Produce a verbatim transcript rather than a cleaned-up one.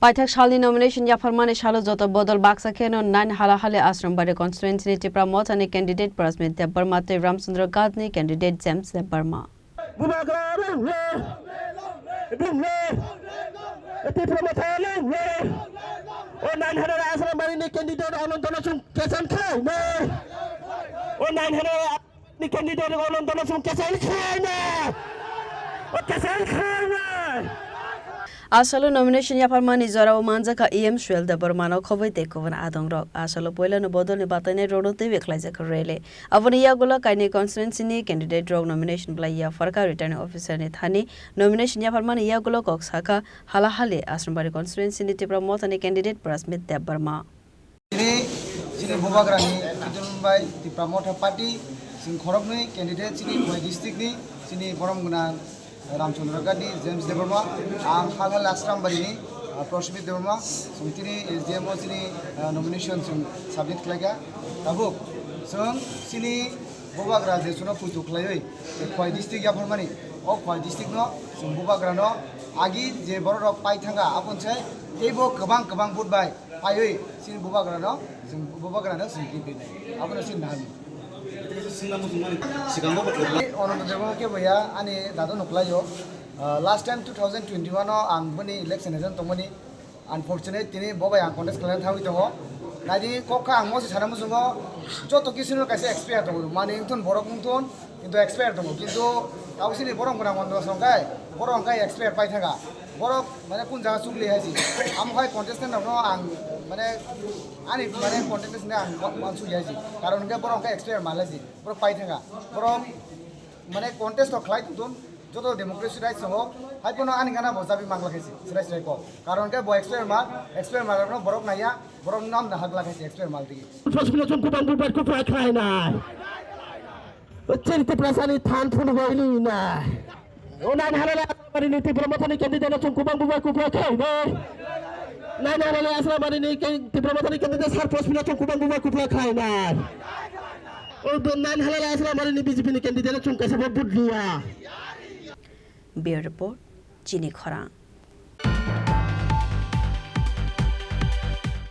Paithak salni nomination yapharmani salo joto bodol baksa kheno nine Halahali Ashram Bari constituency ni Tipra Motha ni candidate Prasmit Debbarma tei Ramchandra Ghat ni candidate James Debbarma. Bubagra rwngno, rwngno, Tipra Motha rwngno. O nine Halahali Ashram Bari ni candidate Ananto no chwng kesan khlainai. O nine Halahali ni candidate Ananto no chwng kesan khlainai. O kesan khlainai. Asalo nomination yapharmani jorao manjakha E M Suel Debbarmano khobwi tei kubun adongrok. Asalo poilano bodolni batainai rokno teiwi khlaijak rally. Aboni yagulo kainwi constituency ni candidate rok nomination bwlai yapharkha returning officer ni thani. Nomination yapharmani yagulo kok sakha Halahali Ashram Bari constituency ni Tipra Motha ni candidate Prasmit Debbarma. Tini chini bubagrani kitung bai Tipra Motha Party chwng khoroknwi candidate chini Khowai district ni chini borom gwnang Ramchandra Ghat ni James Debbarma, ang Halahali Ashram Bari ni, ah, Prasmit Debbarma, chwng tini S D M o chini, ah, nomination chwng submit khlaikha. Tabuk chwng chini bubagra je chuno puitu khlaiwi Khowai district yapharmani, o Khowai district no chwng bubagra no agi je borok rok pai thangkha, aboni sai teibo kwbang kwbang vote bai paiwi chini bubagrano, chwng bubagrano chwng gift rinai. Abono chini naharmung. Sigango bo kwrwngma. Ananto Debbarma khe boya ani dado nuklaio. Ah, last time two thousand twenty-one o ang boni election agent tongmani. Unfortunate, tini bo bai ang contest khlaina thangwi tongo. Naidi kok kha ang mosi sana muchungo joto kisino kaisa expire tongo. Mani wngthun borok wngthun. Kintu expire tongo, kintu abo chini borok gwnang manthogo song khai, borok hwn khai expire pai thangkha. Borok mane kun jaga chukli hai si. Amo khai contestant rokno ang mane ani mane contestant ang wansuk hai si. Karon hwnkhe borok hwn khai expire mal hai si. Borok pai thangkha. Borok mane contest rok khlai tongthun, joto democracy rights tongo. Hai phano ani gana bo chabi mangla khai si. Chwrai chwrai kok. Karon hwnkhe bo expire mal, expire mal rokno borok naiya, borok nam na hagla khai si expire mal digi. Proshno chwng kubang bubar kuphai khlainai. Chini Tiprasani than phunugwi nina. O nine Halahali Ashram Bari ni Tipra Mothani candidate no chwng kubang bubai kuphla khlainai. Nine Halahali Ashram Bari ni ke-, Tipra Mothani candidate sir Proshno chwng kubang bubai kuphla khlainai. O do nine Halahali Ashram Bari ni B J P ni candidate no chwng kaisa bo vote liya. Bureau Report, Chini Khorang.